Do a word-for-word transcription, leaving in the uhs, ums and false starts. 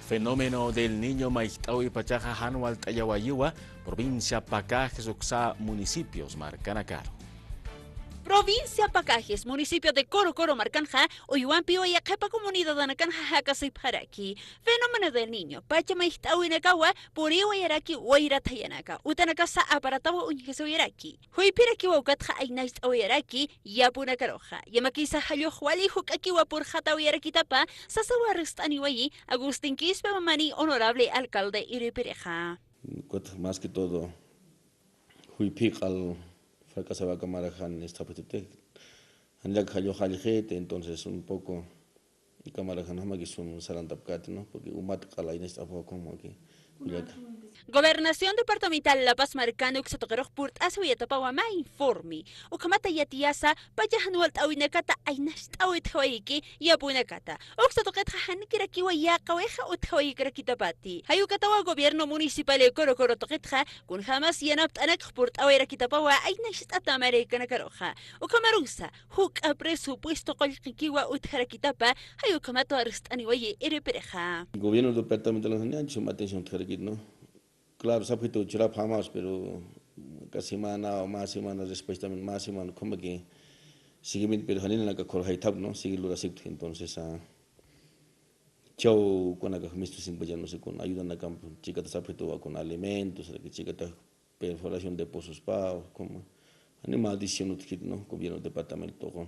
Fenómeno del Niño mayjt'äwipachaxa jan walt'ayawayiwa provincia Pacajes uksa municipios markanakaru. Provincia Pacajes, municipio de Coro Coro markanxa, uywampiwa yaqhipa comunidadanakanxa jakasipxaraki. Fenómeno del Niño pacha mayjt'äwinakawa puriwayaraki wayra thayanaka, utanakasa aparatawa uñjasiwayaraki. Juyphirakiwa ukatxa aynacht'awayaraki yapunakaruxa. Yamakisa jallux wali juk'akiwa purxatawiyarakitapa sasawa arst'aniwayi Agustín Quispe Mamani, honorable alcalde Iripirixa. Ukatxa más que todo juyphi q'al fracasawaka marajan ist'apituti. Janilak jallux jallxiti, entonces un poco Ikamarajan jamakisun sarantapkati, ¿no? Porque umat q'al aynacht'apxwa como que kullaka. Gobernación Departamental La Paz markan uksa tuqirux purt'asiwayatapawa mä informe. Ukhamata yatiyasa pacha jan walt'äwinakata aynacht'äwi utjawayki yapunakata. Uksa tuqitxa janikirakiwa yäqawixa utjawayikirakitapati. Jayukatawa gobierno municipal Coro Coro tuqitxa kunjämas yanapt'anakx purt'awayirakitapawa aynacht'ata markanakaruxa. Ukhamarusa juk'a presupuesto qullqikiwa utjarakitapa, jay ukhamat arst'aniwayi Iripirixa. Gobierno departamental jani anchhum atención utjarakit, ¿no? Claro, sapxitu churapxamas, pero cada semana o más semana después también más semana como que seguimiento, pero janinanaka khurjaythap, ¿no? Seguir lurasipti. Entonces, ah, chaw kunaka mistusinpacha, no sé, con ayudanakamp chikata sapxitu, con alimentos, que chikata perforación de pozos pa, como animal decisión utjit, ¿no? Gobierno departamento, con